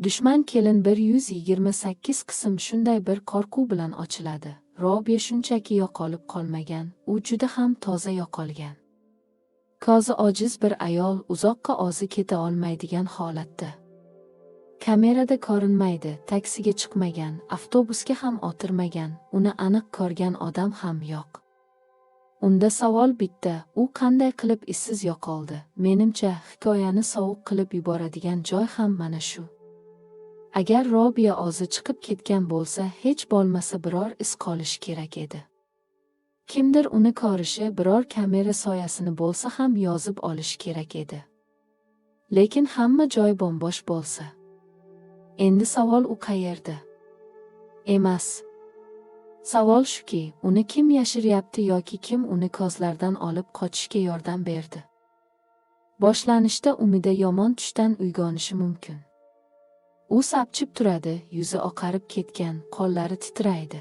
Dushman kelin 128 qism shunday bir qo'rquv bilan ochiladi. Robiya shunchaki yo'qolib qolmagan, u juda ham toza yo'qolgan. Ko'zi ojiz bir ayol uzoqqa o'zi keta olmaydigan holatda. Kamerada ko'rinmaydi, taksiga chiqmagan, avtobusga ham o'tirmagan, uni aniq ko'rgan odam ham yo'q. Unda savol bitta, u qanday qilib izsiz yo'qoldi? Menimcha, hikoyani sovuq qilib yuboradigan joy ham mana shu. Agar Robiya o'zi chiqib ketgan bo'lsa, hech bo'lmasa biror iz qolishi kerak edi. Kimdir uni ko'rishi, biror kamera soyasini bo'lsa ham yozib olishi kerak edi. Lekin hamma joy bombosh bo'lsa. Endi savol u qayerda? Emas. Savol shuki, uni kim yashiryapti yoki kim uni ko'zlardan olib qochishga yordam berdi? Boshlanishda Umida yomon tushdan uyg'onishi mumkin. U sapchib turadi, yuzi oqarib ketgan, qo'llari titraydi.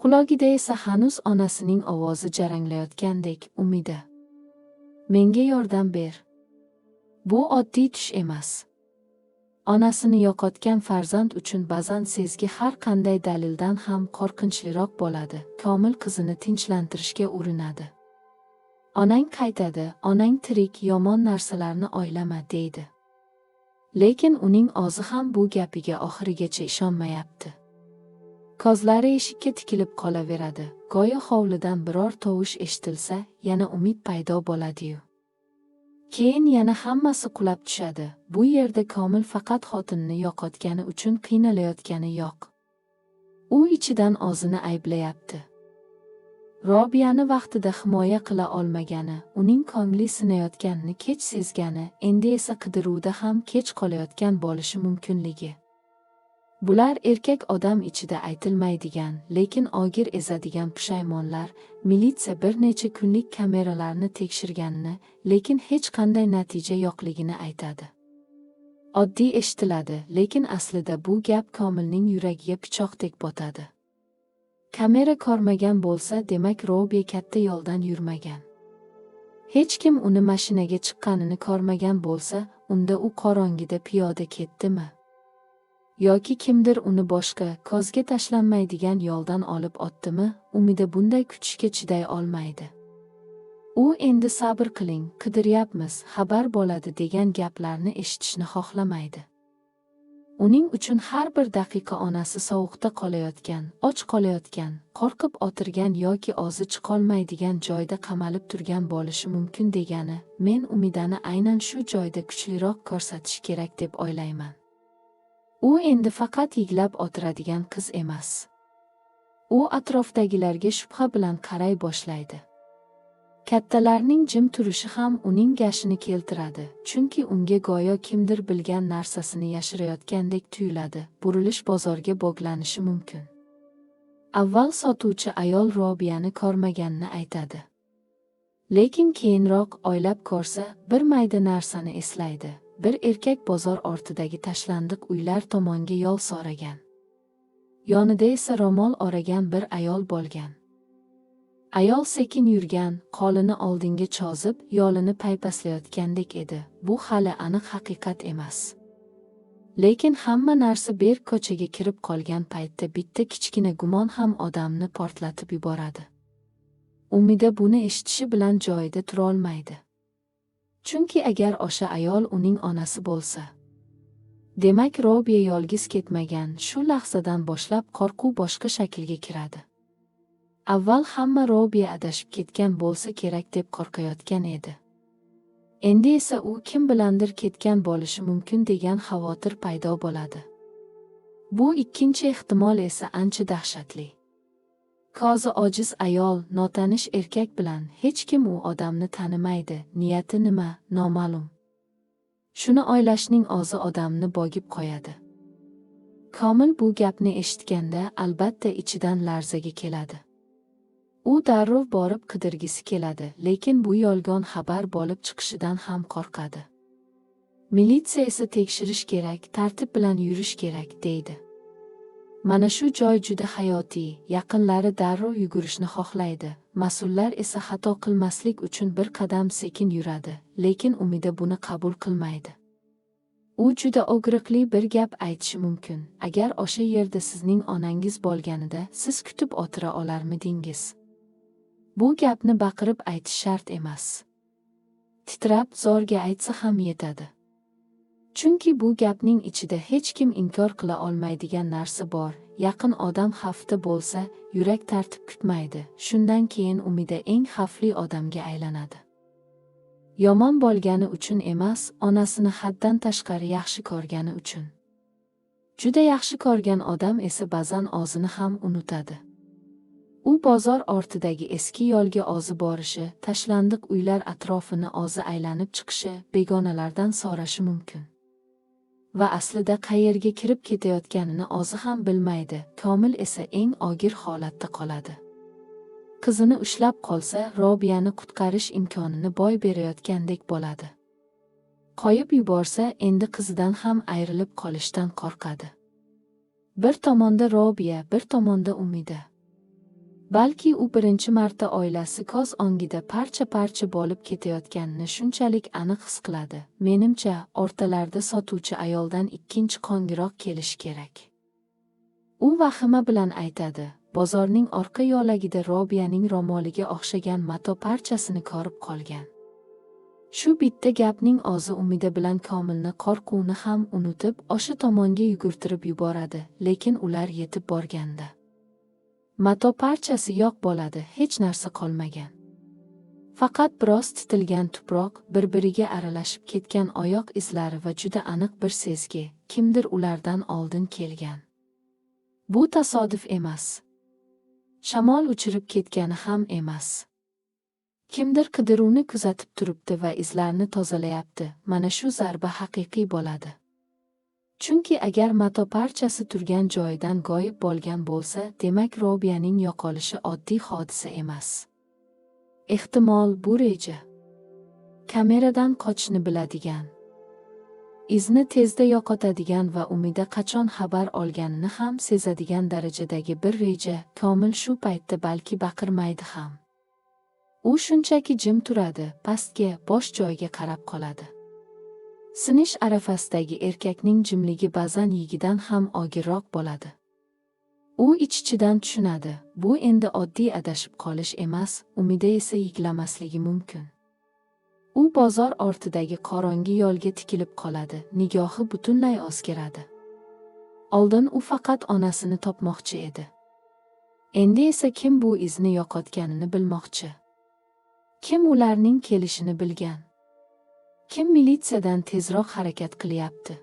Qulog'ida esa hanuz onasining ovozi jaranglayotgandek, Umida, menga yordam ber. Bu oddiy tush emas. Onasini yo'qotgan farzand uchun ba'zan sezgi har qanday dalildan ham qo'rqinchliroq bo'ladi. Komil qizini tinchlantirishga urinadi. Onang qaytadi, onang tirik, yomon narsalarni o'ylama, deydi. Lekin uning o'zi ham bu gapiga oxirigacha ishonmayapti. Ko'zlari eshikka tikilib qolaveradi. Go'yo hovlidan biror tovush eshitilsa, yana umid paydo bo'ladi-yu. Keyin yana hammasi qulab tushadi. Bu yerda Komil faqat xotinini yo'qotgani uchun qiynalayotgani yo'q. U ichidan o'zini ayblayapti. Robiyani vaqtida himoya qila olmagani, uning ko'ngli sinayotganini kech sezgani, endi esa qidiruvda ham kech qolayotgan bo'lishi mumkinligi. Bular erkak odam ichida aytilmaydigan, lekin og'ir ezadigan pushaymonlar. Militsiya bir necha kunlik kameralarni tekshirganini, lekin hech qanday natija yo'qligini aytadi. Oddiy eshitiladi, lekin aslida bu gap Komilning yuragiga pichoqdek botadi. Kamera ko'rmagan bo'lsa, demak Robiya katta yo'ldan yurmagan. Hech kim uni mashinaga chiqqanini ko'rmagan bo'lsa, unda u qorong'ida piyoda ketdimi? Yoki kimdir uni boshqa, ko'zga tashlanmaydigan yo'ldan olib otdimi? Umida bunday kutishga chiday olmaydi. U endi sabr qiling, qidiryapmiz, xabar bo'ladi degan gaplarni eshitishni xohlamaydi. Uning uchun har bir daqiqa onasi sovuqda qolayotgan, och qolayotgan, qo'rqib o'tirgan yoki o'zi chiqolmaydigan joyda qamalib turgan bo'lishi mumkin degani, men Umidani aynan shu joyda kuchliroq ko'rsatish kerak deb o'ylayman. U endi faqat yig'lab o'tiradigan qiz emas. U atrofdagilarga shubha bilan qaray boshlaydi. Kattalarning jim turishi ham uning gashini keltiradi, chunki unga go'yo kimdir bilgan narsasini yashirayotgandek tuyuladi. Burilish bozorga bog'lanishi mumkin. Avval sotuvchi ayol Robiyani ko'rmaganini aytadi. Lekin keyinroq o'ylab ko'rsa, bir mayda narsani eslaydi. Bir erkak bozor ortidagi tashlandiq uylar tomonga yo'l so'ragan. Yonida esa ro'mol o'ragan bir ayol bo'lgan. Ayol sekin yurgan, qo'lini oldinga cho'zib, yo'lini paypaslayotgandek edi. Bu hali aniq haqiqat emas. Lekin hamma narsa berk ko'chaga kirib qolgan paytda bitta kichkina gumon ham odamni portlatib yuboradi. Umida buni eshitishi bilan joyida turolmaydi. Chunki agar o'sha ayol uning onasi bo'lsa, demak Robiya yolg'iz ketmagan. Shu lahzadan boshlab qo'rquv boshqa shaklga kiradi. Avval hamma Robiya adashib ketgan bo'lsa kerak deb qo'rqayotgan edi. Endi esa u kim bilandir ketgan bo'lishi mumkin degan xavotir paydo bo'ladi. Bu ikkinchi ehtimol esa ancha dahshatli. Ko'zi ojiz ayol notanish erkak bilan, hech kim u odamni tanimaydi, niyati nima, noma'lum. Shuni o'ylashning o'zi odamni bo'gib qo'yadi. Komil bu gapni eshitganda albatta ichidan larzaga keladi. U darrov borib qidirgisi keladi, lekin bu yolg'on xabar bo'lib chiqishidan ham qo'rqadi. Militsiya esa tekshirish kerak, tartib bilan yurish kerak, deydi. Mana shu joy juda hayotiy, yaqinlari darrov yugurishni xohlaydi, mas'ullar esa xato qilmaslik uchun bir qadam sekin yuradi, lekin Umida buni qabul qilmaydi. U juda og'riqli bir gap aytishi mumkin. Agar o'sha yerda sizning onangiz bo'lganida, siz kutib o'tira olarmidingiz? Bu gapni baqirib aytish shart emas. Titrab zo'rga aytsa ham yetadi. Chunki bu gapning ichida hech kim inkor qila olmaydigan narsa bor. Yaqin odam xavfda bo'lsa, yurak tartib kutmaydi. Shundan keyin Umida eng xavfli odamga aylanadi. Yomon bo'lgani uchun emas, onasini haddan tashqari yaxshi ko'rgani uchun. Juda yaxshi ko'rgan odam esa ba'zan o'zini ham unutadi. U bozor ortidagi eski yo'lga o'zi borishi, tashlandiq uylar atrofini o'zi aylanib chiqishi, begonalardan so'rashi mumkin. Va aslida qayerga kirib ketayotganini o'zi ham bilmaydi. Komil esa eng og'ir holatda qoladi. Qizini ushlab qolsa, Robiyani qutqarish imkonini boy berayotgandek bo'ladi. Qo'yib yuborsa, endi qizidan ham ayrilib qolishdan qo'rqadi. Bir tomonda Robiya, bir tomonda Umida. Balki u birinchi marta oilasi ko'z o'ngida parcha-parcha bo'lib ketayotganini shunchalik aniq his qiladi. Menimcha, o'rtalarda sotuvchi ayoldan ikkinchi qo'ng'iroq kelishi kerak. U vahima bilan aytadi. Bozorning orqa yo'lagida Robiyaning ro'moliga o'xshagan mato parchasini ko'rib qolgan. Shu bitta gapning o'zi Umida bilan Komilni qo'rquvni ham unutib, o'sha tomonga yugurtirib yuboradi, lekin ular yetib borganda mato parchasi yo'q bo'ladi, hech narsa qolmagan. Faqat biroz titilgan tuproq, bir-biriga aralashib ketgan oyoq izlari va juda aniq bir sezgi, kimdir ulardan oldin kelgan. Bu tasodif emas. Shamol uchirib ketgani ham emas. Kimdir qidiruvni kuzatib turibdi va izlarni tozalayapti. Mana shu zarba haqiqiy bo'ladi. Chunki agar mato parchasi turgan joyidan g'oyib bo'lgan bo'lsa, demak Robiyaning yo'qolishi oddiy hodisa emas. Ehtimol bu reja. Kameradan qochishni biladigan, izni tezda yo'qotadigan va Umida qachon xabar olganini ham sezadigan darajadagi bir reja. Komil shu paytda balki baqirmaydi ham. U shunchaki jim turadi, pastga, bosh joyga qarab qoladi. Sinish arafasidagi erkakning jimligi ba'zan yigidan ham og'irroq bo'ladi. U ich-ichidan tushunadi, bu endi oddiy adashib qolish emas, Umida esa yiglamasligi mumkin. U bozor ortidagi qorong'i yo'lga tikilib qoladi, nigohi butunlay o'zgaradi. Oldin u faqat onasini topmoqchi edi. Endi esa kim bu izni yo'qotganini bilmoqchi. Kim ularning kelishini bilgan? Kim militsiyadan tezroq harakat qilyapti?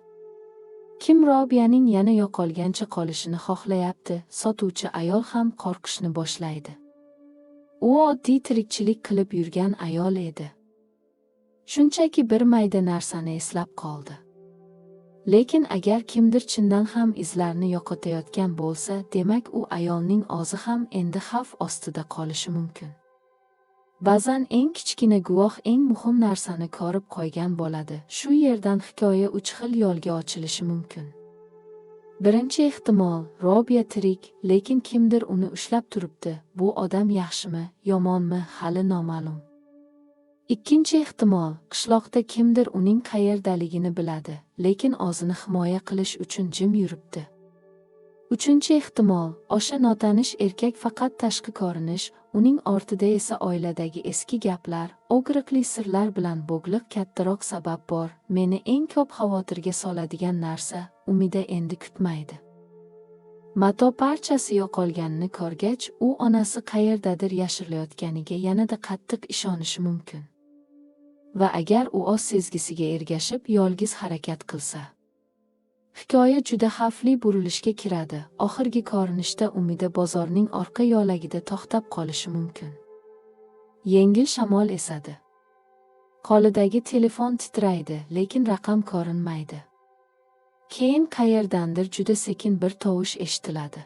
Kim Robiyaning yana yo'qolgancha qolishini xohlayapti? Sotuvchi ayol ham qo'rqishni boshlaydi. U oddiy tirikchilik qilib yurgan ayol edi. Shunchaki bir mayda narsani eslab qoldi. Lekin agar kimdir chindan ham izlarni yo'qotayotgan bo'lsa, demak u ayolning o'zi ham endi xavf ostida qolishi mumkin. Ba'zan eng kichkina guvoh eng muhim narsani ko'rib qo'ygan bo'ladi. Shu yerdan hikoya uch xil yo'lga ochilishi mumkin. Birinchi ehtimol, Robiya tirik, lekin kimdir uni ushlab turibdi. Bu odam yaxshimi, yomonmi, hali noma'lum. Ikkinchi ehtimol, qishloqda kimdir uning qayerdaligini biladi, lekin o'zini himoya qilish uchun jim yuribdi. Uchinchi ehtimol, o'sha notanish erkak faqat tashqi ko'rinish, uning ortida esa oiladagi eski gaplar, og'riqli sirlar bilan bog'liq kattaroq sabab bor. Meni eng ko'p xavotirga soladigan narsa, Umida endi kutmaydi. Mato parchasi yo'qolganini ko'rgach, u onasi qayerdadir yashirilayotganiga yanada qattiq ishonishi mumkin. Va agar u o'z sezgisiga ergashib, yolg'iz harakat qilsa, hikoya juda xavfli burilishga kiradi. Oxirgi ko'rinishda Umida bozorning orqa yo'lagida to'xtab qolishi mumkin. Yengil shamol esadi. Qo'lidagi telefon titraydi, lekin raqam ko'rinmaydi. Keyin qayerdandir juda sekin bir tovush eshitiladi.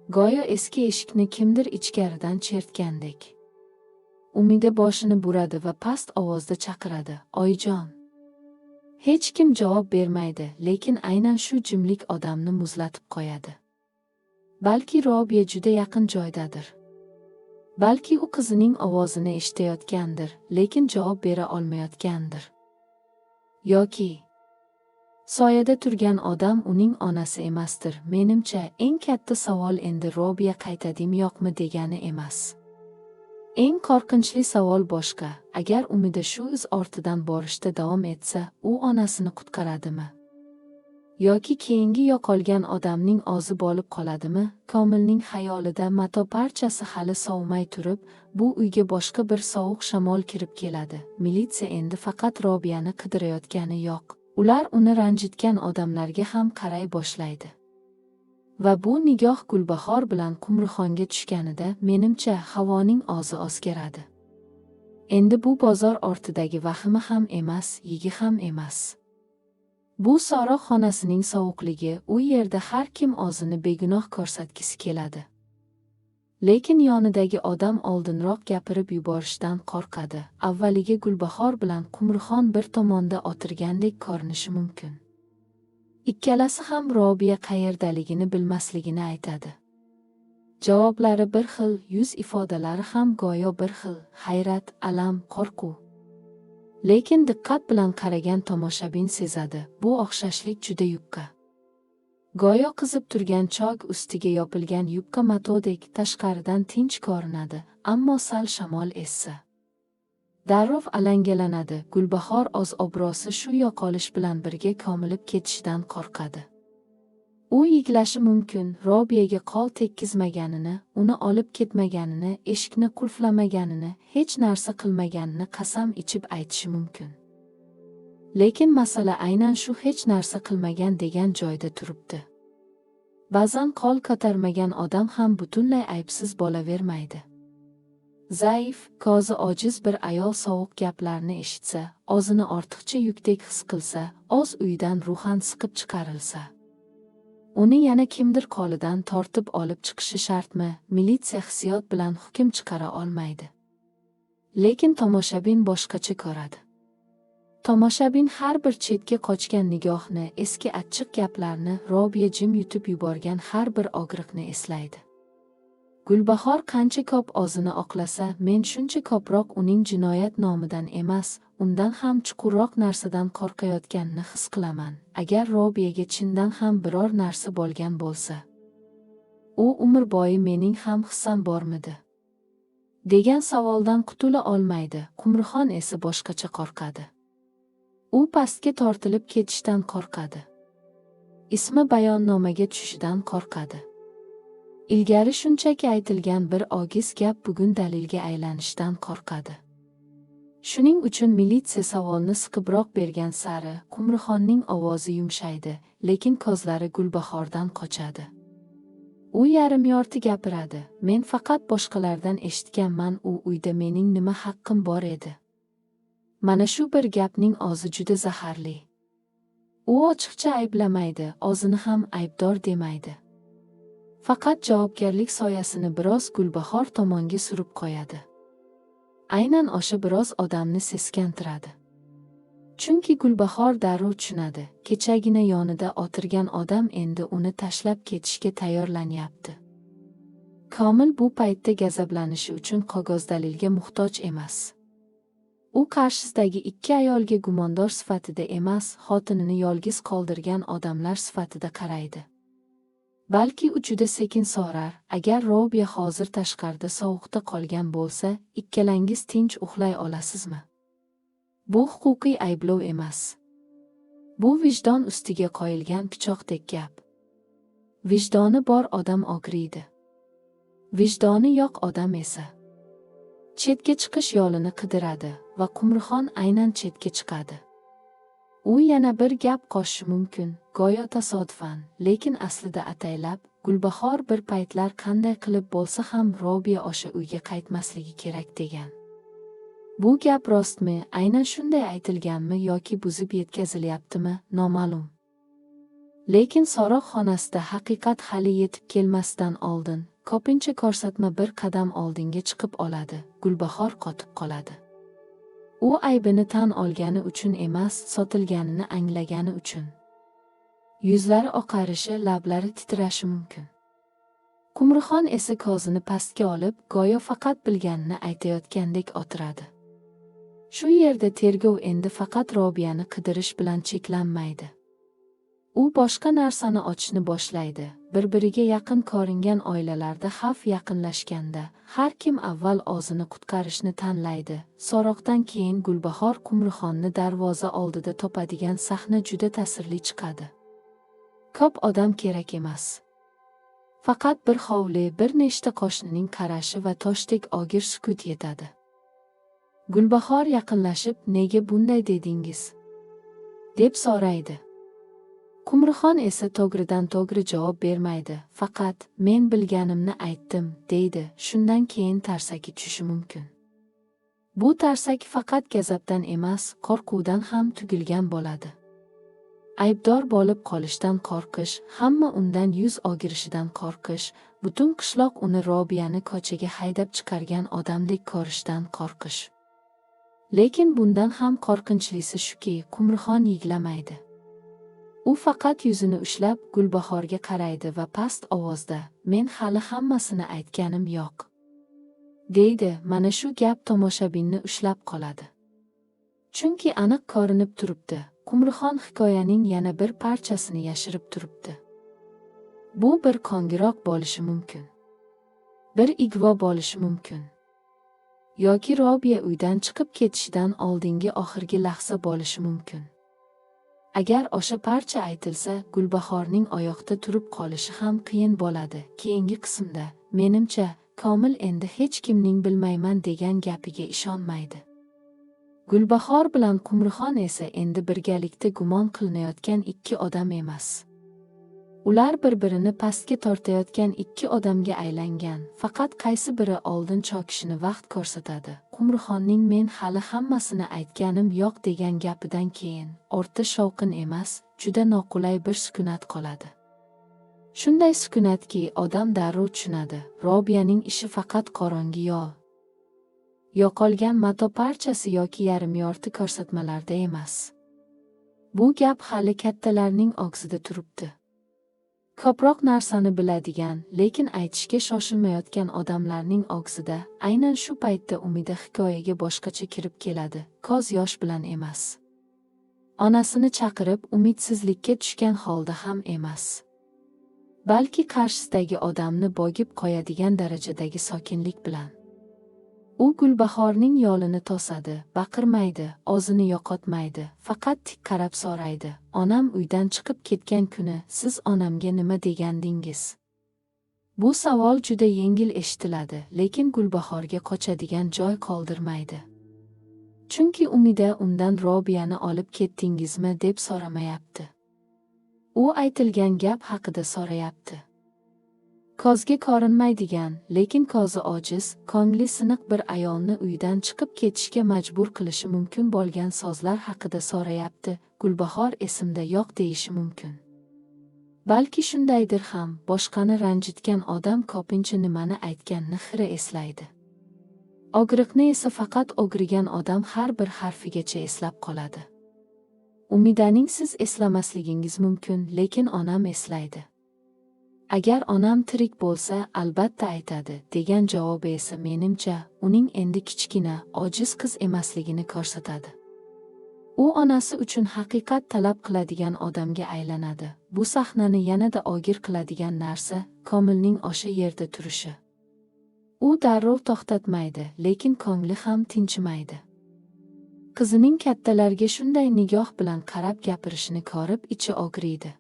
Go'yo eski eshikni kimdir ichkaridan chertgandek. Umida boshini buradi va past ovozda chaqiradi: "Oyijon!" Hech kim javob bermaydi, lekin aynan shu jimlik odamni muzlatib qo'yadi. Balki Robiya juda yaqin joydadir. Balki u qizining ovozini eshitayotgandir, lekin javob bera olmayotgandir. Yoki Soyada turgan odam uning onasi emasdir. Menimcha, eng katta savol endi Robiya qaytadimi yo'qmi degani emas. Eng qo'rqinchli savol boshqa. Agar Umida shu iz ortidan borishda davom etsa, u onasini qutqaradimi? Yoki keyingi yo'qolgan odamning ozi bo'lib qoladimi? Komilning xayolida mato parchasi hali sovumay turib, bu uyga boshqa bir sovuq shamol kirib keladi. Militsiya endi faqat Robiyani qidirayotgani yo'q. Ular uni ranjitgan odamlarga ham qaray boshlaydi. Va bu nigoh Gulbahor bilan Qumrixonga tushganida, menimcha, havoning ozi o'zgaradi. Endi bu bozor ortidagi vahima ham emas, yigi ham emas. Bu so'roq xonasining sovuqligi, u yerda har kim o'zini begunoh ko'rsatgisi keladi. Lekin yonidagi odam oldinroq gapirib yuborishdan qo'rqadi. Avvaliga Gulbahor bilan Qumrixon bir tomonda o'tirgandek ko'rinishi mumkin. Ikkalasi ham Robiya qayerdaligini bilmasligini aytadi. Javoblari bir xil, yuz ifodalari ham go'yo bir xil: hayrat, alam, qo'rquv. Lekin diqqat bilan qaragan tomoshabin sezadi, bu o'xshashlik juda yupqa. Go'yo qizib turgan chok ustiga yopilgan yupqa matodek tashqaridan tinch ko'rinadi, ammo sal shamol essa darrov alangalanadi. Gulbahor o'z obro'si shu yo'qolish bilan birga komilib ketishidan qo'rqadi. U yig'lashi mumkin, Robiyaga qo'l tekkizmaganini, uni olib ketmaganini, eshikni qulflamaganini, hech narsa qilmaganini qasam ichib aytishi mumkin. Lekin masala aynan shu hech narsa qilmagan degan joyda turibdi. Ba'zan qo'l ko'tarmagan odam ham butunlay aybsiz bo'lavermaydi. Zaif, ko'zi ojiz bir ayol sovuq gaplarni eshitsa, o'zini ortiqcha yukdek his qilsa, o'z uyidan ruhan siqib chiqarilsa, uni yana kimdir qo'lidan tortib olib chiqishi shartmi? Militsiya hissiyot bilan hukm chiqara olmaydi. Lekin tomoshabin boshqacha ko'radi. Tomoshabin har bir chetga qochgan nigohni, eski achchiq gaplarni, Robiya jim yutib yuborgan har bir og'riqni eslaydi. Gulbahor qancha ko'p o'zini oqlasa, men shuncha ko'proq uning jinoyat nomidan emas, undan ham chuqurroq narsadan qo'rqayotganini his qilaman. Agar Robiyaga chindan ham biror narsa bo'lgan bo'lsa, u umr bo'yi mening ham hissam bormidi degan savoldan qutula olmaydi. Qumrixon esa boshqacha qo'rqadi. U pastga tortilib ketishdan qo'rqadi. Ismi bayonnomaga tushishidan qo'rqadi. Ilgari shunchaki aytilgan bir ogiz gap bugun dalilga aylanishdan qo'rqadi. Shuning uchun militsiya savolni siqibroq bergan sari Qumrixonning ovozi yumshaydi, lekin ko'zlari Gulbahordan qochadi. U yarim-yorti gapiradi. Men faqat boshqalardan eshitganman, u uyda mening nima haqqim bor edi. Mana shu bir gapning ozi juda zaharli. U ochiqcha ayblamaydi, o'zini ham aybdor demaydi. Faqat javobgarlik soyasini biroz Gulbahor tomonga surib qo'yadi. Aynan o'sha biroz odamni seskantiradi. Chunki Gulbahor darrov tushunadi, kechagina yonida o'tirgan odam endi uni tashlab ketishga tayyorlanyapti. Komil bu paytda gazablanishi uchun qog'oz dalilga muhtoj emas. U qarshisidagi ikki ayolga gumondor sifatida emas, xotinini yolg'iz qoldirgan odamlar sifatida qaraydi. Balki u juda sekin so'rar, agar Robiya hozir tashqarida sovuqda qolgan bo'lsa, ikkalangiz tinch uxlay olasizmi? Bu huquqiy ayblov emas. Bu vijdon ustiga qo'yilgan pichoqdek gap. Vijdoni bor odam og'riydi. Vijdoni yo'q odam esa chetga chiqish yo'lini qidiradi va Qumrixon aynan chetga chiqadi. U yana bir gap qo'shishi mumkin, go'yo tasodifan, lekin aslida ataylab, Gulbahor bir paytlar qanday qilib bo'lsa ham Robiya o'sha uyga qaytmasligi kerak degan. Bu gap rostmi, aynan shunday aytilganmi yoki buzib yetkazilyaptimi, noma'lum. Lekin so'roq xonasida haqiqat hali yetib kelmasdan oldin, ko'pincha ko'rsatma bir qadam oldinga chiqib oladi, Gulbahor qotib qoladi. U aybini tan olgani uchun emas, sotilganini anglagani uchun. Yuzlari oqarishi, lablari titrashi mumkin. Qumrixon esa ko'zini pastga olib, go'yo faqat bilganini aytayotgandek o'tiradi. Shu yerda tergov endi faqat Robiyani qidirish bilan cheklanmaydi. U boshqa narsani ochishni boshlaydi. Bir-biriga yaqin ko'ringan oilalarda xavf yaqinlashganda, har kim avval o'zini qutqarishni tanlaydi. So'roqdan keyin Gulbahor Qumrixonni darvoza oldida topadigan sahna juda ta'sirli chiqadi. Ko'p odam kerak emas. Faqat bir hovli, bir nechta qo'shnining qarashi va toshdek og'ir sukut yetadi. Gulbahor yaqinlashib, "Nega bunday dedingiz?" deb so'raydi. Qumrixon esa to'g'ridan to'g'ri javob bermaydi, faqat "Men bilganimni aytdim" deydi. Shundan keyin tarsaki tushishi mumkin. Bu tarsaki faqat g'azabdan emas, qo'rquvdan ham tug'ilgan bo'ladi. Aybdor bo'lib qolishdan qo'rqish, hamma undan yuz o'girishidan qo'rqish, butun qishloq uni Robiyani ko'chaga haydab chiqargan odamdek ko'rishdan qo'rqish. Lekin bundan ham qo'rqinchlisi shuki, Qumrixon yig'lamaydi. U faqat yuzini ushlab Gulbahorga qaraydi va past ovozda, "Men hali hammasini aytganim yo'q" deydi. Mana shu gap tomoshabinni ushlab qoladi. Chunki aniq ko'rinib turibdi, Qumrixon hikoyaning yana bir parchasini yashirib turibdi. Bu bir qo'ng'iroq bo'lishi mumkin. Bir ig'vo bo'lishi mumkin. Yoki Robiya uydan chiqib ketishidan oldingi oxirgi lahza bo'lishi mumkin. Agar o'sha parcha aytilsa, Gulbahorning oyoqda turib qolishi ham qiyin bo'ladi. Keyingi qismda, menimcha, Komil endi hech kimning bilmayman degan gapiga ishonmaydi. Gulbahor bilan Qumrixon esa endi birgalikda gumon qilinayotgan ikki odam emas. Ular bir-birini pastga tortayotgan ikki odamga aylangan, faqat qaysi biri oldin cho'kishini vaqt ko'rsatadi. Qumrixonning "Men hali hammasini aytganim yo'q" degan gapidan keyin o'rta shovqin emas, juda noqulay bir sukunat qoladi. Shunday sukunatki, odam darrov tushunadi. Robiyaning ishi faqat qorong'i yo'l, yo'qolgan mato parchasi yoki yarim-yorti ko'rsatmalarda emas. Bu gap hali kattalarning og'zida turibdi. Ko'proq narsani biladigan, lekin aytishga shoshilmayotgan odamlarning og'zida. Aynan shu paytda Umida hikoyaga boshqacha kirib keladi, ko'z yosh bilan emas. Onasini chaqirib, umidsizlikka tushgan holda ham emas. Balki qarshisidagi odamni bo'gib qo'yadigan darajadagi sokinlik bilan. U Gulbahorning yo'lini to'sadi, baqirmaydi, o'zini yo'qotmaydi, faqat tik qarab so'raydi: "Onam uydan chiqib ketgan kuni siz onamga nima degandingiz?" Bu savol juda yengil eshitiladi, lekin Gulbahorga qochadigan joy qoldirmaydi. Chunki Umida undan Robiyani olib ketdingizmi deb so'ramayapti. U aytilgan gap haqida so'rayapti. Ko'zga ko'rinmaydigan, lekin ko'zi ojiz, ko'ngli siniq bir ayolni uydan chiqib ketishga majbur qilishi mumkin bo'lgan so'zlar haqida so'rayapti. Gulbahor esimda yo'q deyishi mumkin. Balki shundaydir ham, boshqani ranjitgan odam ko'pincha nimani aytganini xira eslaydi. Og'riqni esa faqat o'g'rigan odam har bir harfigacha eslab qoladi. Umidaning "Siz eslamasligingiz mumkin, lekin onam eslaydi. Agar onam tirik bo'lsa, albatta aytadi" degan javobi esa menimcha, uning endi kichkina, ojiz qiz emasligini ko'rsatadi. U onasi uchun haqiqat talab qiladigan odamga aylanadi. Bu sahnani yanada og'ir qiladigan narsa Komilning o'sha yerda turishi. U darrov to'xtatmaydi, lekin ko'ngli ham tinchimaydi. Qizining kattalarga shunday nigoh bilan qarab gapirishini ko'rib ichi og'riydi.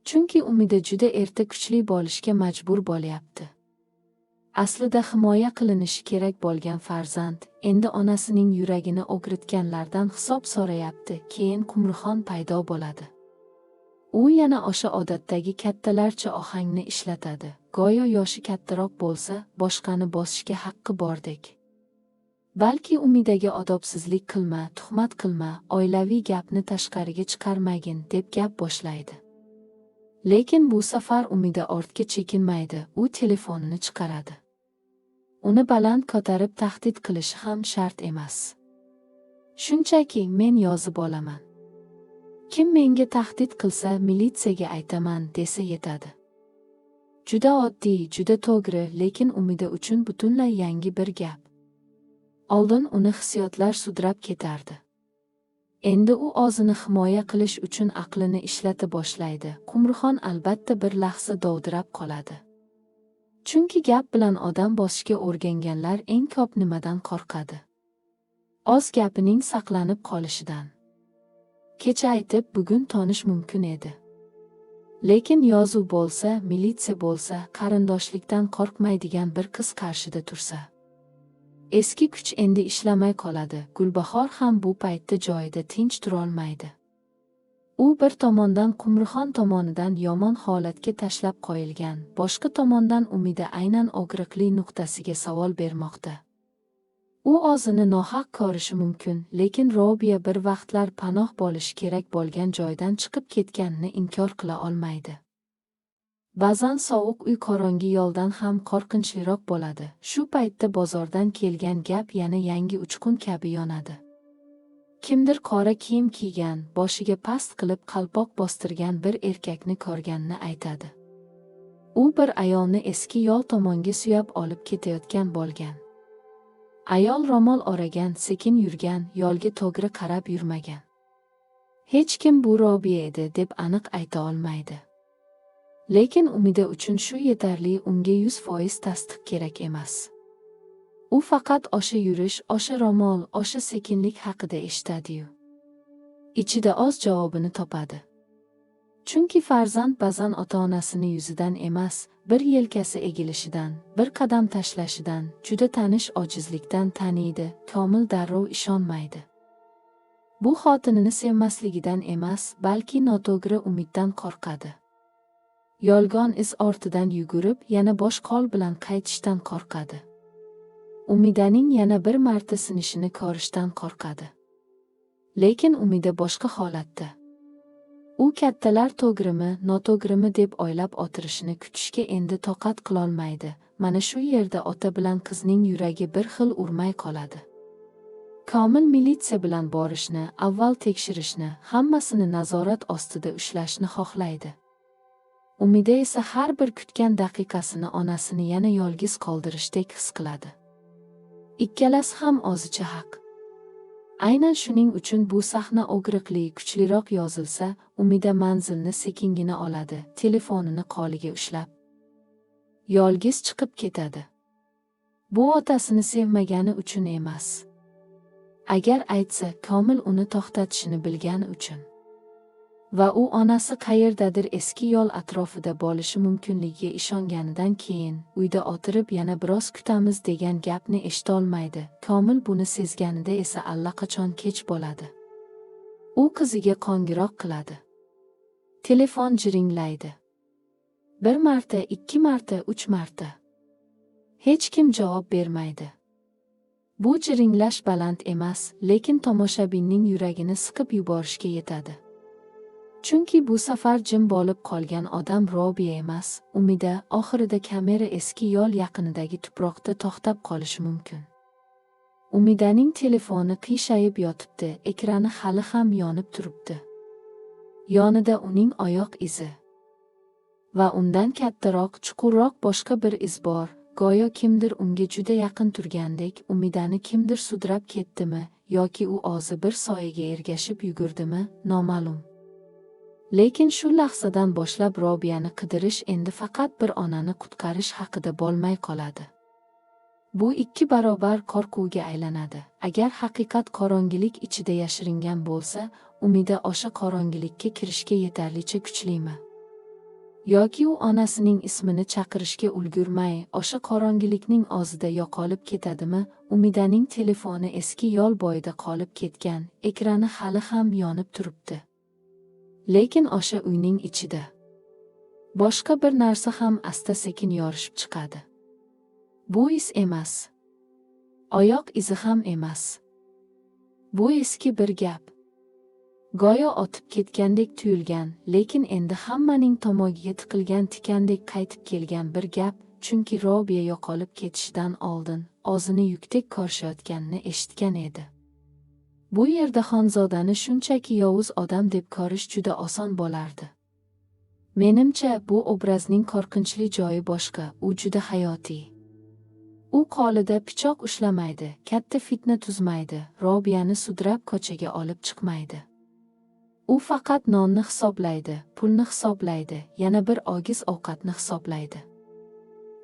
Chunki Umida juda erta kuchli bo'lishga majbur bo'lyapti. Aslida himoya qilinishi kerak bo'lgan farzand endi onasining yuragini o'g'ritganlardan hisob so'rayapti. Keyin Qumrixon paydo bo'ladi. U yana o'sha odatdagi kattalarcha ohangni ishlatadi. Go'yo yoshi kattaroq bo'lsa, boshqani bosishga haqqi bordek. Balki Umidaga odobsizlik qilma, tuhmat qilma, oilaviy gapni tashqariga chiqarmagin deb gap boshlaydi. Lekin bu safar Umida ortga chekinmaydi, u telefonini chiqaradi. Uni baland ko'tarib tahdid qilishi ham shart emas. Shunchaki men yozib olaman. Kim menga tahdid qilsa, militsiyaga aytaman desa yetadi. Juda oddiy, juda to'g'ri, lekin Umida uchun butunlay yangi bir gap. Oldin uni hissiyotlar sudrab ketardi. Endi u o'zini himoya qilish uchun aqlini ishlata boshlaydi. Qumrixon albatta bir lahza dovdirab qoladi. Chunki gap bilan odam bosishga o'rganganlar eng ko'p nimadan qo'rqadi? Oz gapining saqlanib qolishidan. Kecha aytib, bugun tonish mumkin edi. Lekin yozuv bo'lsa, militsiya bo'lsa, qarindoshlikdan qo'rqmaydigan bir qiz qarshida tursa. Eski kuch endi ishlamay qoladi. Gulbahor ham bu paytda joyida tinch turolmaydi. U bir tomondan Qumrixon tomonidan yomon holatga tashlab qo'yilgan, boshqa tomondan Umida aynan og'riqli nuqtasiga savol bermoqda. U o'zini nohaq ko'rishi mumkin, lekin Robiya bir vaqtlar panoh bo'lishi kerak bo'lgan joydan chiqib ketganini inkor qila olmaydi. Ba'zan sovuq uy qorong'i yo'ldan ham qo'rqinchliroq bo'ladi. Shu paytda bozordan kelgan gap yana yangi uchqun kabi yonadi. Kimdir qora kiyim kiygan, boshiga past qilib qalpoq bostirgan bir erkakni ko'rganini aytadi. U bir ayolni eski yo'l tomonga suyab olib ketayotgan bo'lgan. Ayol ro'mol o'ragan, sekin yurgan, yo'lga to'g'ri qarab yurmagan. Hech kim bu Robiya edi deb aniq ayta olmaydi. Lekin Umida uchun shu yetarli, unga 100% tasdiq kerak emas. U faqat o'sha yurish, o'sha ro'mol, o'sha sekinlik haqida eshitadi-yu, ichida o'z javobini topadi. Chunki farzand ba'zan ota-onasini yuzidan emas, bir yelkasi egilishidan, bir qadam tashlashidan, juda tanish ojizlikdan taniydi, Komil darrov ishonmaydi. Bu xotinini sevmasligidan emas, balki noto'g'ri umiddan qo'rqadi. Yolg'on iz ortidan yugurib, yana bosh qo'l bilan qaytishdan qo'rqadi. Umidaning yana bir marta sinishini ko'rishdan qo'rqadi. Lekin Umida boshqa holatda. U kattalar to'g'rimi, noto'g'rimi deb o'ylab o'tirishini kutishga endi toqat qilolmaydi. Mana shu yerda ota bilan qizning yuragi bir xil urmay qoladi. Komil militsiya bilan borishni, avval tekshirishni, hammasini nazorat ostida ushlashni xohlaydi. Umida esa har bir kutgan daqiqasini onasini yana yolg'iz qoldirishdek his qiladi. Ikkalasi ham o'zicha haq. Aynan shuning uchun bu sahna og'riqli, kuchliroq yozilsa, Umida manzilni sekingina oladi, telefonini qo'liga ushlab yolg'iz chiqib ketadi. Bu otasini sevmagani uchun emas. Agar aytsa, Komil uni to'xtatishini bilgani uchun. Va u onasi qayerdadir eski yo'l atrofida bo'lishi mumkinligiga ishonganidan keyin uyda o'tirib yana biroz kutamiz degan gapni eshitolmaydi. Komil buni sezganida esa allaqachon kech bo'ladi. U qiziga qo'ng'iroq qiladi. Telefon jiringlaydi. Bir marta, ikki marta, uch marta. Hech kim javob bermaydi. Bu jiringlash baland emas, lekin tomoshabinning yuragini siqib yuborishga yetadi. Chunki bu safar jim bo'lib qolgan odam Robiya emas, Umida. Oxirida kamera eski yo'l yaqinidagi tuproqda to'xtab qolishi mumkin. Umidaning telefoni qiyshayib yotibdi, ekrani hali ham yonib turibdi. Yonida uning oyoq izi va undan kattaroq, chuqurroq boshqa bir iz bor. Go'yo kimdir unga juda yaqin turgandek. Umidani kimdir sudrab ketdimi yoki u o'zi bir soyaga ergashib yugurdimi, noma'lum. Lekin shu lahzadan boshlab Robiyani qidirish endi faqat bir onani qutqarish haqida bo'lmay qoladi. Bu ikki barobar qo'rquvga aylanadi. Agar haqiqat qorong'ilik ichida yashiringan bo'lsa, Umida o'sha qorong'ilikka kirishga yetarlicha kuchlimi? Yoki u onasining ismini chaqirishga ulgurmay, o'sha qorong'ilikning og'zida yo'qolib ketadimi? Umidaning telefoni eski yo'l bo'yida qolib ketgan, ekrani hali ham yonib turibdi. Lekin o'sha uyning ichida boshqa bir narsa ham asta-sekin yorishib chiqadi. Bu iz emas. Oyoq izi ham emas. Bu eski bir gap. Go'yo otib ketgandek tuyulgan, lekin endi hammaning tomogiga tiqilgan tikandek qaytib kelgan bir gap, chunki Robiya yo'qolib ketishidan oldin o'zini yukdek ko'rishayotganini eshitgan edi. Bu yerda Xonzodani shunchaki yovuz odam deb ko'rish juda oson bo'lardi. Menimcha, bu obrazning qo'rqinchli joyi boshqa, u juda hayotiy. U qo'lida pichoq ushlamaydi, katta fitna tuzmaydi, Robiyani sudrab ko'chaga olib chiqmaydi. U faqat nonni hisoblaydi, pulni hisoblaydi, yana bir ogiz ovqatni hisoblaydi.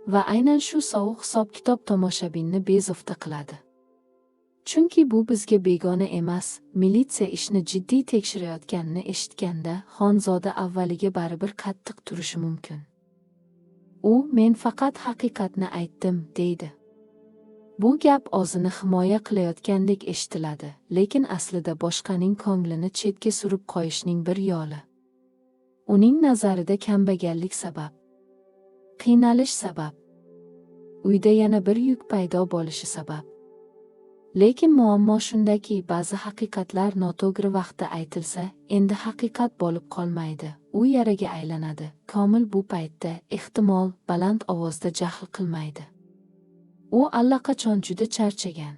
Va aynan shu sovuq hisob-kitob tomoshabinni bezovta qiladi. Chunki bu bizga begona emas, militsiya ishni jiddiy tekshirayotganini eshitganda Xonzoda avvaliga baribir qattiq turishi mumkin. U "Men faqat haqiqatni aytdim" deydi. Bu gap o'zini himoya qilayotgandek eshitiladi, lekin aslida boshqaning ko'nglini chetga surib qo'yishning bir yo'li. Uning nazarida kambag'allik sabab, qiynalish sabab, uyda yana bir yuk paydo bo'lishi sabab. Lekin muammo shundaki, ba'zi haqiqatlar noto'g'ri vaqtda aytilsa, endi haqiqat bo'lib qolmaydi, u yaraga aylanadi. Komil bu paytda, ehtimol, baland ovozda jahl qilmaydi. U allaqachon juda charchagan.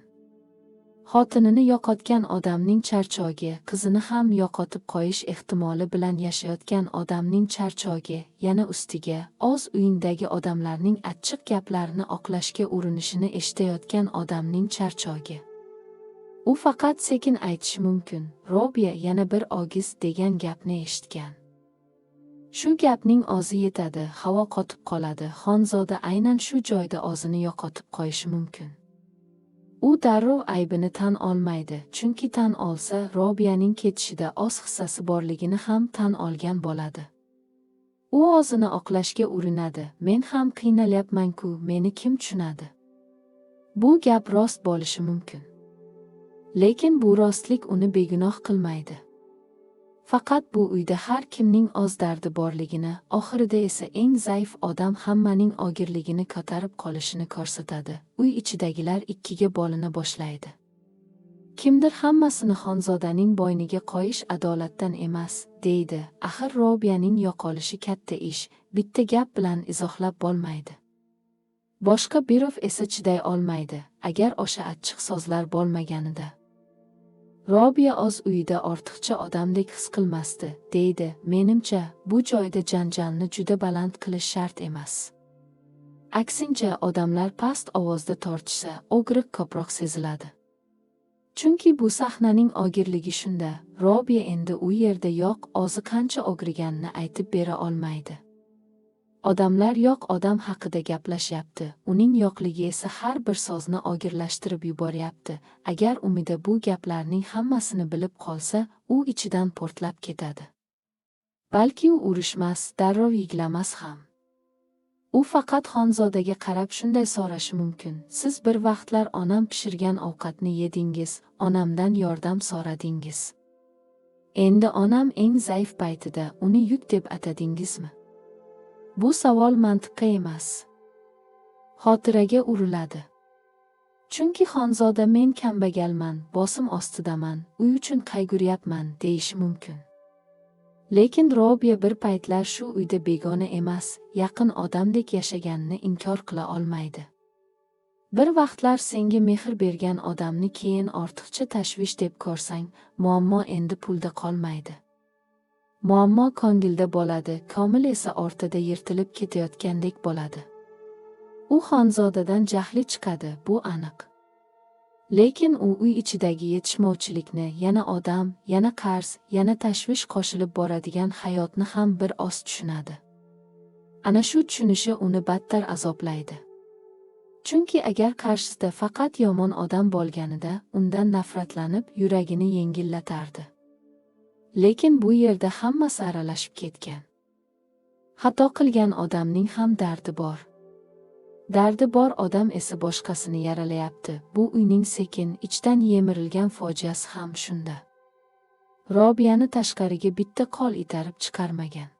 Xotinini yo'qotgan odamning charchogi, qizini ham yo'qotib qo'yish ehtimoli bilan yashayotgan odamning charchogi, yana ustiga o'z uyingdagi odamlarning achchiq gaplarini oqlashga urinishini eshitayotgan odamning charchogi. U faqat sekin aytishi mumkin. Robiya yana bir ogiz degan gapni eshitgan. Shu gapning o'zi yetadi, havo qotib qoladi. Xonzoda aynan shu joyda o'zini yo'qotib qo'yishi mumkin. U darrov aybini tan olmaydi, chunki tan olsa Robiyaning ketishida o'z hissasi borligini ham tan olgan bo'ladi. U o'zini oqlashga urinadi. Men ham qiynalyapman-ku, meni kim tushunadi? Bu gap rost bo'lishi mumkin. Lekin bu rostlik uni begunoh qilmaydi. Faqat bu uyda har kimning o'z dardi borligini, oxirida esa eng zaif odam hammaning og'irligini ko'tarib qolishini ko'rsatadi. Uy ichidagilar ikkiga bo'lina boshlaydi. Kimdir hammasini Xonzodaning bo'yniga qo'yish adolatdan emas, deydi. Axir Robiyaning yo'qolishi katta ish, bitta gap bilan izohlab bo'lmaydi. Boshqa birov esa chiday olmaydi, agar o'sha achchiq so'zlar bo'lmaganida. Robiya o'z uyida ortiqcha odamdek his qilmasdi, deydi. Menimcha, bu joyda janjalni juda baland qilish shart emas. Aksincha, odamlar past ovozda tortishsa, og'riq ko'proq seziladi. Chunki bu sahnaning og'irligi shunda, Robiya endi u yerda yo'q, o'zi qancha og'riganini aytib bera olmaydi. Odamlar yo'q odam haqida gaplashyapti, uning yo'qligi esa har bir so'zni og'irlashtirib yuboryapti. Agar Umida bu gaplarning hammasini bilib qolsa, u ichidan portlab ketadi. Balki u urushmas, darrov yig'lamas ham. U faqat Xonzodaga qarab shunday so'rashi mumkin: siz bir vaqtlar onam pishirgan ovqatni yedingiz, onamdan yordam so'radingiz. Endi onam eng zaif paytida uni yuk deb atadingizmi? Bu savol mantiqqa emas, xotiraga uriladi. Chunki Xonzoda men kambag'alman, bosim ostidaman, uy uchun qayg'uryapman deyishi mumkin. Lekin Robiya bir paytlar shu uyda begona emas, yaqin odamdek yashaganini inkor qila olmaydi. Bir vaqtlar senga mehr bergan odamni keyin ortiqcha tashvish deb ko'rsang, muammo endi pulda qolmaydi. Muammo ko'ngilda bo'ladi, Komil esa o'rtada yirtilib ketayotgandek bo'ladi. U Xonzodadan jahli chiqadi, bu aniq. Lekin u uy ichidagi yetishmovchilikni, yana odam, yana qarz, yana tashvish qo'shilib boradigan hayotni ham bir oz tushunadi. Ana shu tushunishi uni battar azoblaydi. Chunki agar qarshisida faqat yomon odam bo'lganida, undan nafratlanib, yuragini yengillatardi. Lekin bu yerda hammasi aralashib ketgan. Xato qilgan odamning ham dardi bor. Dardi bor odam esa boshqasini yaralayapti. Bu uyning sekin, ichdan yemirilgan fojiasi ham shunda. Robiyani tashqariga bitta qo'l itarib chiqarmagan.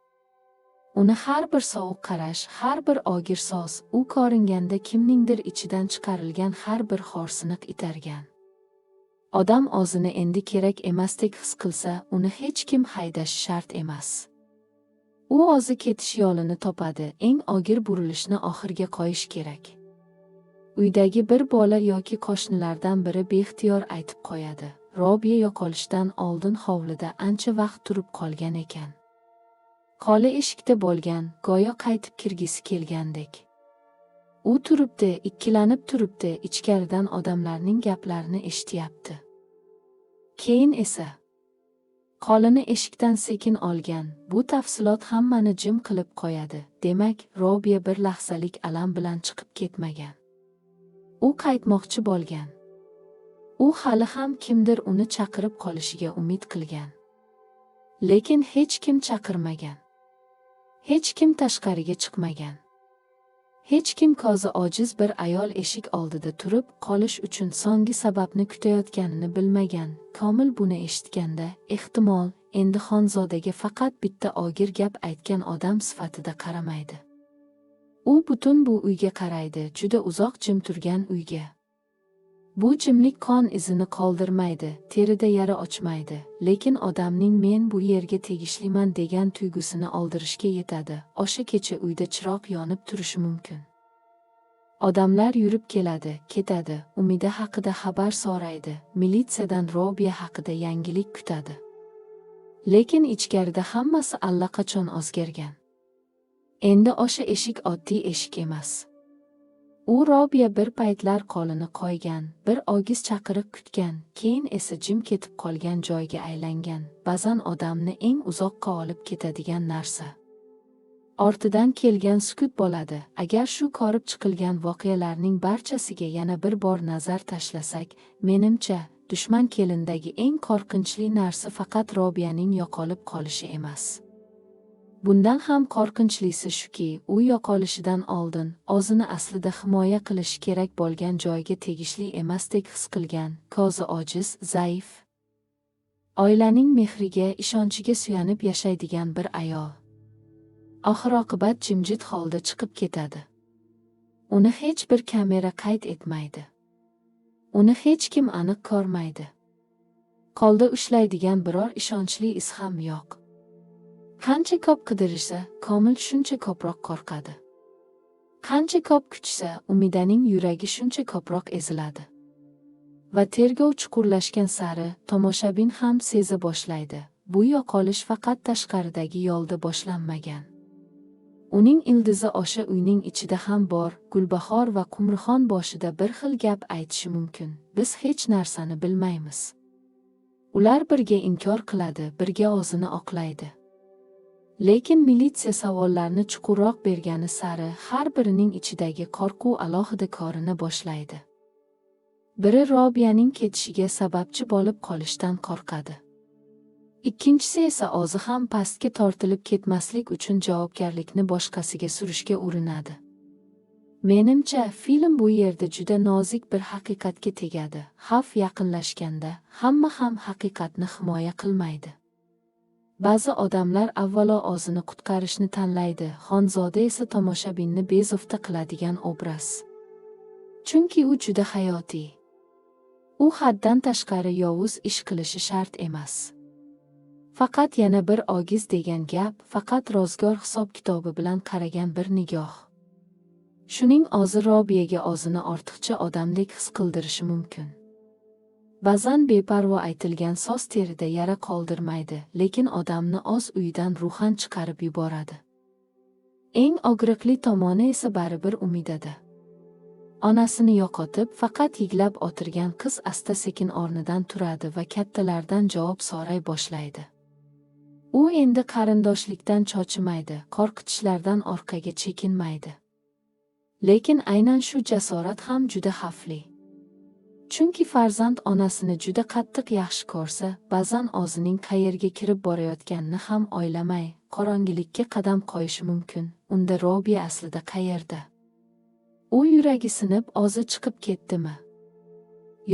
Uni har bir sovuq qarash, har bir og'ir so'z, u ko'ringanda kimningdir ichidan chiqarilgan har bir xo'rsiniq itargan. Odam o'zini endi kerak emasdek his qilsa, uni hech kim haydashi shart emas. U o'zi ketish yo'lini topadi, eng og'ir burilishni oxirga qo'yish kerak. Uydagi bir bola yoki qo'shnilardan biri beixtiyor aytib qo'yadi. Robiya yo'qolishdan oldin hovlida ancha vaqt turib qolgan ekan. Qo'li eshikda bo'lgan, go'yo qaytib kirgisi kelgandek. U turibdi, ikkilanib turibdi, ichkaridan odamlarning gaplarini eshityapti. Keyin esa qo'lini eshikdan sekin olgan. Bu tafsilot hammani jim qilib qo'yadi. Demak, Robiya bir lahzalik alam bilan chiqib ketmagan. U qaytmoqchi bo'lgan. U hali ham kimdir uni chaqirib qolishiga umid qilgan. Lekin hech kim chaqirmagan. Hech kim tashqariga chiqmagan. Hech kim ko'zi ojiz bir ayol eshik oldida turib qolish uchun so'nggi sababni kutayotganini bilmagan. Komil buni eshitganda, ehtimol, endi Xonzodaga faqat bitta og'ir gap aytgan odam sifatida qaramaydi. U butun bu uyga qaraydi, juda uzoq jim turgan uyga. Bu jimlik qon izini qoldirmaydi, terida yara ochmaydi, lekin odamning men bu yerga tegishliman degan tuyg'usini oldirishga yetadi. O'sha kecha uyda chiroq yonib turishi mumkin. Odamlar yurib keladi, ketadi, Umida haqida xabar so'raydi, militsiyadan Robiya haqida yangilik kutadi. Lekin ichkarida hammasi allaqachon o'zgargan. Endi o'sha eshik oddiy eshik emas. U Robiya bir paytlar qo'lini qo'ygan, bir ogiz chaqiriq kutgan, keyin esa jim ketib qolgan joyga aylangan. Ba'zan odamni eng uzoqqa olib ketadigan narsa ortidan kelgan sukut bo'ladi. Agar shu ko'rib chiqilgan voqealarning barchasiga yana bir bor nazar tashlasak, menimcha, dushman kelindagi eng qo'rqinchli narsa faqat Robiyaning yo'qolib qolishi emas. Bundan ham qo'rqinchlisi shuki, u yo'qolishidan oldin o'zini aslida himoya qilishi kerak bo'lgan joyga tegishli emasdek his qilgan, ko'zi ojiz, zaif, oilaning mehriga, ishonchiga suyanib yashaydigan bir ayol. Oxir-oqibat jimjit holda chiqib ketadi. Uni hech bir kamera qayd etmaydi. Uni hech kim aniq ko'rmaydi. Qo'lda ushlaydigan biror ishonchli iz ham yo'q. Qancha ko'p qidirishsa, Komil shuncha ko'proq qo'rqadi. Qancha ko'p kutsa, Umidaning yuragi shuncha ko'proq eziladi. Va tergov chuqurlashgan sari tomoshabin ham seza boshlaydi. Bu yo'qolish faqat tashqaridagi yo'lda boshlanmagan. Uning ildizi o'sha uyning ichida ham bor. Gulbahor va Qumrixon boshida bir xil gap aytishi mumkin. Biz hech narsani bilmaymiz. Ular birga inkor qiladi, birga o'zini oqlaydi. Lekin militsiya savollarni chuqurroq bergani sari har birining ichidagi qo'rquv alohida ko'rina boshlaydi. Biri Robiyaning ketishiga sababchi bo'lib qolishdan qo'rqadi. Ikkinchisi esa o'zi ham pastga tortilib ketmaslik uchun javobgarlikni boshqasiga surishga urinadi. Menimcha, film bu yerda juda nozik bir haqiqatga tegadi. Xavf yaqinlashganda hamma ham haqiqatni himoya qilmaydi. Ba'zi odamlar avvalo o'zini qutqarishni tanlaydi, Xonzoda esa tomoshabinni bezovta qiladigan obraz. Chunki u juda hayotiy. U haddan tashqari yovuz ish qilishi shart emas. Faqat yana bir ogiz degan gap, faqat ro'zg'or hisob-kitobi bilan qaragan bir nigoh. Shuning o'zi Robiyaga o'zini ortiqcha odamdek his qildirishi mumkin. Ba'zan beparvo aytilgan so'z terida yara qoldirmaydi, lekin odamni o'z uyidan ruhan chiqarib yuboradi. Eng og'riqli tomoni esa baribir Umidada. Onasini yo'qotib, faqat yig'lab o'tirgan qiz asta-sekin o'rnidan turadi va kattalardan javob so'ray boshlaydi. U endi qarindoshlikdan chochimaydi, qo'rqitishlardan orqaga chekinmaydi. Lekin aynan shu jasorat ham juda xavfli. Chunki farzand onasini juda qattiq yaxshi ko'rsa, ba'zan o'zining qayerga kirib borayotganini ham o'ylamay, qorong'ilikka qadam qo'yishi mumkin. Unda Robiya aslida qayerda? U yuragi sinib, o'zi chiqib ketdimi?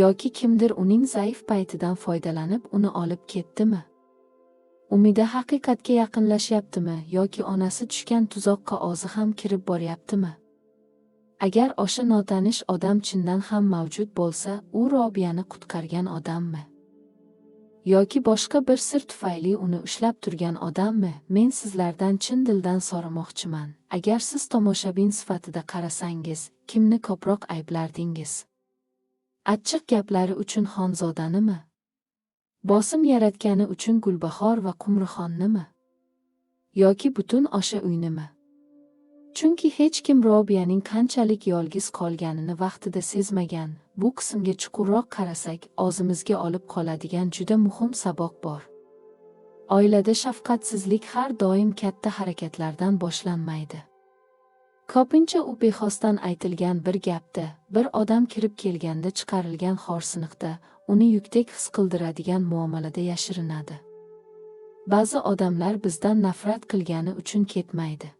Yoki kimdir uning zaif paytidan foydalanib uni olib ketdimi? Umida haqiqatga yaqinlashyaptimi yoki onasi tushgan tuzoqqa o'zi ham kirib boryaptimi? Agar o'sha notanish odam chindan ham mavjud bo'lsa, u Robiyani qutqargan odammi? Yoki boshqa bir sir tufayli uni ushlab turgan odammi? Men sizlardan chin dildan so'ramoqchiman. Agar siz tomoshabin sifatida qarasangiz, kimni ko'proq ayblardingiz? Achchiq gaplari uchun Xonzodanimi? Bosim yaratgani uchun Gulbahor va Qumrixonnimi? Yoki butun o'sha uynimi? Chunki hech kim Robiyaning qanchalik yolg'iz qolganini vaqtida sezmagan. Bu qismga chuqurroq qarasak, o'zimizga olib qoladigan juda muhim saboq bor. Oilada shafqatsizlik har doim katta harakatlardan boshlanmaydi. Ko'pincha u bexosdan aytilgan bir gapda, bir odam kirib kelganda chiqarilgan xorsiniqda, uni yukdek his qildiradigan muomalada yashirinadi. Ba'zi odamlar bizdan nafrat qilgani uchun ketmaydi.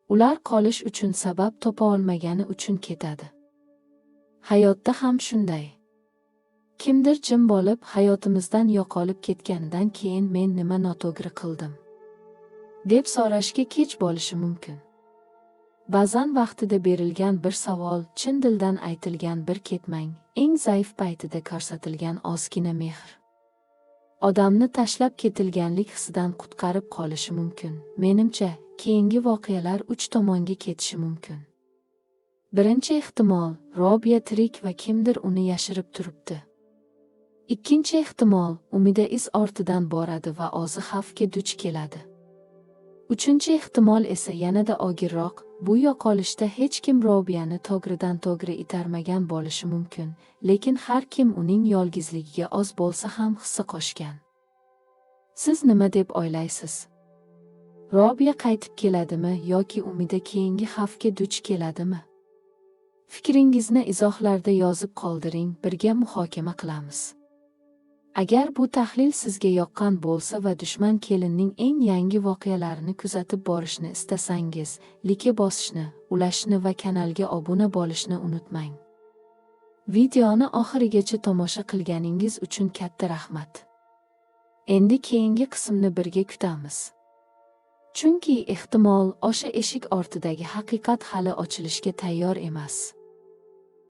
Ular qolish uchun sabab topa olmagani uchun ketadi. Hayotda ham shunday. Kimdir jim bo'lib, hayotimizdan yo'qolib ketganidan keyin men nima noto'g'ri qildim deb so'rashga kech bo'lishi mumkin. Ba'zan vaqtida berilgan bir savol, chin dildan aytilgan bir ketmang, eng zaif paytida ko'rsatilgan ozgina mehr odamni tashlab ketilganlik hissidan qutqarib qolishi mumkin. Menimcha, keyingi voqealar uch tomonga ketishi mumkin. Birinchi ehtimol, Robiya tirik va kimdir uni yashirib turibdi. Ikkinchi ehtimol, Umida iz ortidan boradi va o'zi xavfga duch keladi. Uchinchi ehtimol esa yanada og'irroq, bu yo'qolishda hech kim Robiyani to'g'ridan-to'g'ri itarmagan bo'lishi mumkin, lekin har kim uning yolg'izligiga oz bo'lsa ham hissa qo'shgan. Siz nima deb o'ylaysiz? Robiya qaytib keladimi yoki Umida keyingi xavfga duch keladimi? Fikringizni izohlarda yozib qoldiring, birga muhokama qilamiz. Agar bu tahlil sizga yoqqan bo'lsa va Dushman kelinning eng yangi voqealarini kuzatib borishni istasangiz, like bosishni, ulashni va kanalga obuna bo'lishni unutmang. Videoni oxirigacha tomosha qilganingiz uchun katta rahmat. Endi keyingi qismni birga kutamiz. Chunki ehtimol o'sha eshik ortidagi haqiqat hali ochilishga tayyor emas.